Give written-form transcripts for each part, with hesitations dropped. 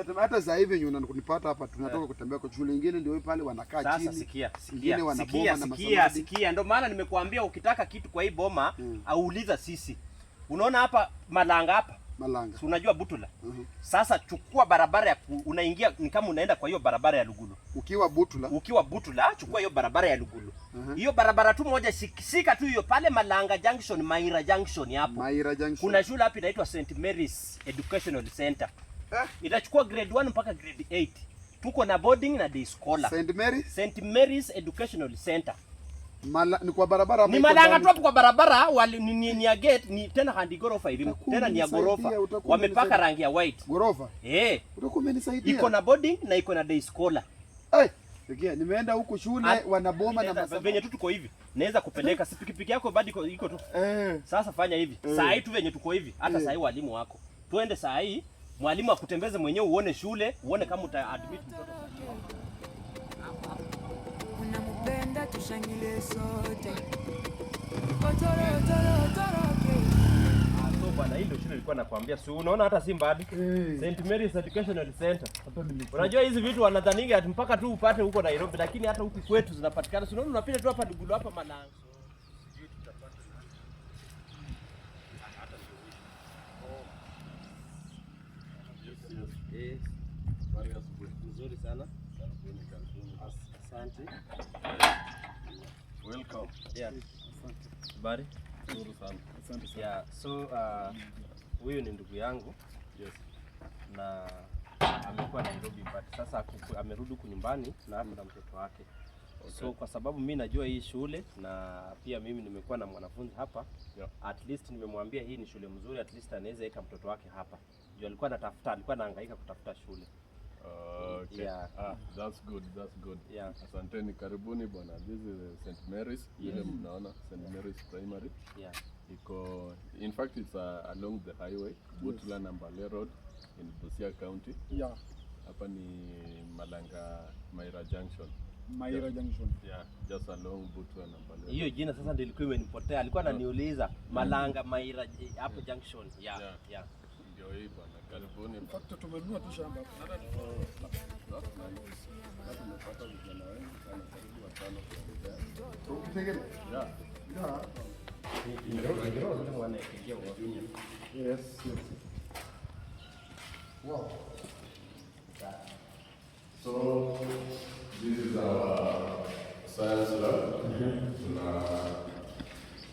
Nimetembea tembea hata sasa hivi yenye unanipata hapa, tunatoka kutembea kwa shule nyingine, ndio pale wanakaa Sasa chini. sikia, Ingine sikia, wana sikia, boma na sikia, masamadi. Sikia. Ndio maana nimekuambia ukitaka kitu kwa hii boma, auliza sisi. Unaona hapa Malanga hapa? Malanga. Si unajua Butula? Mhm. Sasa chukua barabara ya unaingia ni kama unaenda kwa hiyo barabara ya Lugulu. Ukiwa Butula. Ukiwa Butula, chukua hiyo barabara ya Lugulu. Hiyo barabara tu moja, shika tu hiyo pale Malanga Junction, Maira Junction hapo. Maira Junction. Kuna shule hapa inaitwa St Mary's Educational Center. Eh? Itachukua grade 1 mpaka grade 8. Tuko na boarding na day scholar. St Mary's? St Mary's Educational Center. Ni kwa barabara Ni ama iko Malanga ndani? tu hapo kwa barabara wali, ni ya gate ni tena handi gorofa hivi. Utakuwa Tena ni ya umenisaidia, gorofa. utakuwa Wamepaka umenisaidia. rangi ya white. Gorofa. Eh. Utakuwa umenisaidia. Iko na boarding na iko na day scholar. Eh, sikia, nimeenda huku shule wanaboma na masamadi. Venye tu tuko hivi. Naweza kupeleka si pikipiki yako bado iko tu. Sasa fanya hivi. Saa hii tu venye tuko hivi, hata saa hii walimu wako. Tuende saa hii, mwalimu akutembeze mwenyewe uone shule, uone kama uta admit mtoto. Unamupenda, tushangilie sote. Otoro, otoro, otoroke. So bwana, hii ndio shule nilikuwa nakwambia. Si unaona hata si mbali. Eh. St Mary's Educational Center. Hata nimefika. Unajua hizi vitu wanadhaninga ati mpaka tu upate huko Nairobi, lakini hata huku kwetu zinapatikana. Si unaona unapita tu hapa Lugulu hapa Malanga. Sijui tutapata nani. Hata ndio Yes. Eh, Habari ya asubuhi. nzuri sana. Karibuni, karibuni. Asante. Welcome. Yeah. Habari? Nzuri sana. Asante sana. Yeah, so huyu ni ndugu yangu na amekuwa Nairobi, but sasa amerudi huku nyumbani na ako na mtoto wake. So kwa sababu mi najua hii shule na pia mimi nimekuwa na mwanafunzi hapa, at least nimemwambia hii ni shule mzuri, at least anaweza weka mtoto wake hapa. Juu alikuwa anatafuta, alikuwa anahangaika kutafuta shule. Okay. Yeah. Ah, that's good, that's good. Yeah. Asanteni, karibuni bwana. This is St. Mary's. Vile mnaona St. Mary's Primary. Iko, in fact, it's along the highway, Butula Nambale Road in Busia County. Hapa ni Malanga Maira Junction. Maira Junction. Yeah, just along Butula Nambale. Hiyo jina sasa ndio ilikuwa imenipotea. Alikuwa ananiuliza Malanga Maira hapo junction. Yeah. Yeah. Yeah. Ndio hii bwana, karibuni In bwana. fact tumenunua tu shamba. That's nice. Sasa tumepata vijana wengi sana, karibu watano kuongea. Ukitengele. Yeah. Yeah. Yes. Wow. So this is our science lab.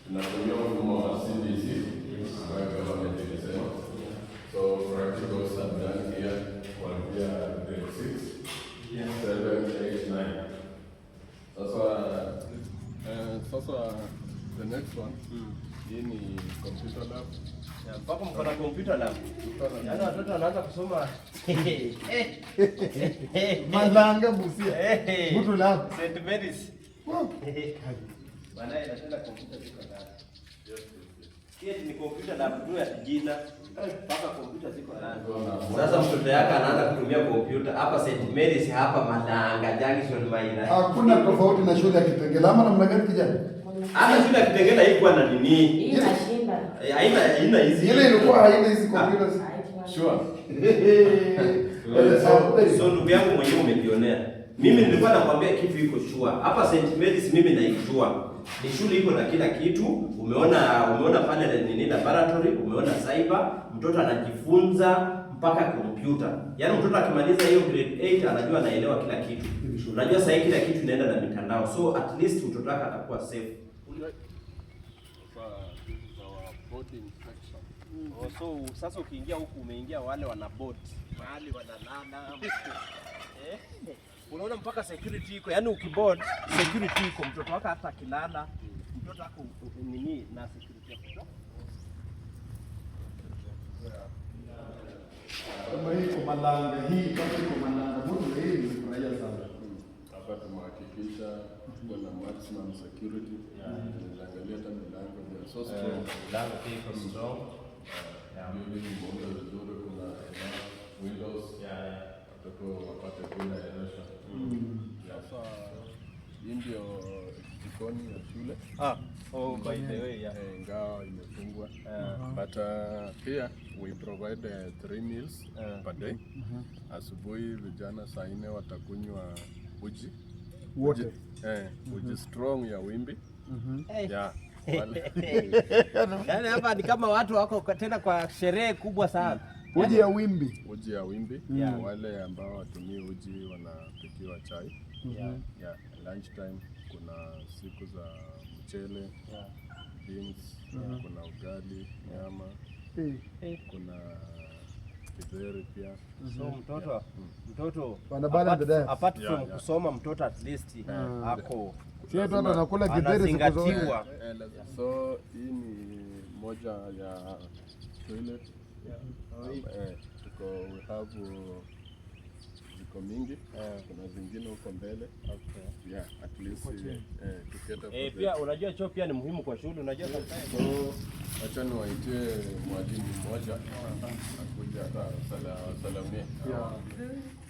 Tunatumia mfumo wa CBC ambayo government ilisema. So practicals are done here kuanzia grade 6, 7, 8, 9. Sasa the next one, hii ni computer lab. Yeah, mpaka mko na computer lab. Yaani watoto wanaanza kusoma. Malanga Busia. Eh. Butula. St. Mary's. Wow. Bana, inatenda kompyuta ziko ndani. Si eti ni kompyuta lab tu ya jina. Mpaka kompyuta ziko ndani. Sasa mtoto yake anaanza kutumia kompyuta hapa St. Mary's hapa Malanga Junction Maira. Hakuna tofauti na shule ya Kitengela ama namna gani, kijana? Hata shule ya Kitengela haikuwa na nini. Hii inashinda. Eh, haina hizi. Ile ilikuwa haina hizi computers. Haikuwa. Sure. So ndugu yangu mwenyewe umejionea. Mimi nilikuwa nakwambia kitu iko sure. Hapa St. Mary's mimi naijua. Ni shule iko na kila kitu. Umeona pale nini laboratory, umeona cyber, mtoto anajifunza mpaka kompyuta. Yaani mtoto akimaliza hiyo grade 8 anajua, anaelewa kila kitu. Unajua sasa kila kitu inaenda na mitandao. So at least mtoto wake atakuwa safe. Sasa this is our boarding section. Oh, so sasa ukiingia huku umeingia wale wana board mahali wanalala. Eh? Unaona mpaka security iko, yaani ukiboard security iko, mtoto wako hata akilala, mtoto wako nini na security ya kutosha. Kama hii iko Malanga hii, kama iko Malanga Butula hii, nimefurahia sana. Hapa tumehakikisha tuko na maximum security. Tunaweza angalia hata milango, they are so strong. Milango pia iko strong. Building imeundwa vizuri, kuna enough windows watoto wapate good aeration. Sasa Hii ndio jikoni ya shule. Ah, oh, by the way, yeah. Eh, ingawa imefungwa, but here we provide three meals per day. Asubuhi vijana saa 4 watakunywa uji. Wote. Uji strong ya wimbi, yeah. Yaani hapa ni kama watu wako tena kwa sherehe kubwa sana. Uji ya wimbi. Uji ya wimbi. Yeah. Wale ambao watumii uji wanapikiwa chai. Yeah. Lunch time kuna siku za mchele, beans, kuna ugali, nyama, kuna githeri pia. So mtoto Wana balance the diet. Apart from kusoma, mtoto at least ako Si watu wanakula githeri siku zote. anazingatiwa. Eh, so hii ni moja ya toilet. Tuko we have ziko mingi, kuna zingine huko mbele. Yeah, at least to cater for Eh, pia unajua choo pia ni muhimu kwa shule, unajua sometimes. So wacha niwaitie mwalimu mmoja akuja hata wasalamie. Yeah.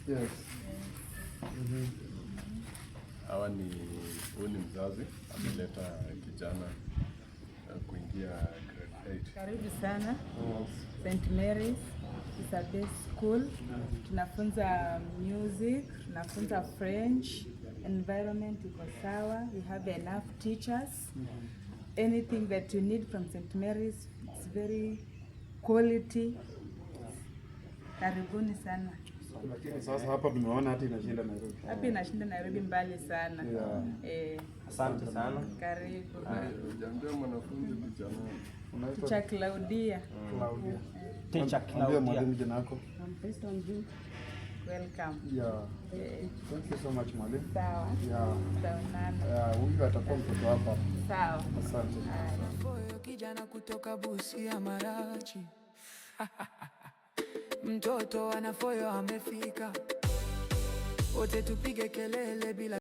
Yes. Hawa ni huyu ni mzazi ameleta kijana kuingia grade 8. Karibu sana St. Mary's is a best school. Tunafunza music, tunafunza French, environment iko sawa, we have enough teachers. Anything that you need from St. Mary's, it's very quality. Karibuni sana. Lakini sasa hapa tumeona hata inashinda Nairobi. Hapa inashinda Nairobi mbali sana. Yeah. Eh, Asante sana. karibu. Hujaambia mwanafunzi kijana. Unaitwa Teacher Claudia. Claudia. Teacher Ambia Claudia. mwalimu jina lako. Welcome. Yeah. Eh, Thank you so much, mwalimu. sawa. Yeah. Tutaonana. Yeah, huyu atakuwa mtoto wako hapa. Sawa. Asante. Foyo kijana kutoka Busia Marachi, mtoto anafoyo amefika, wote tupige kelele bila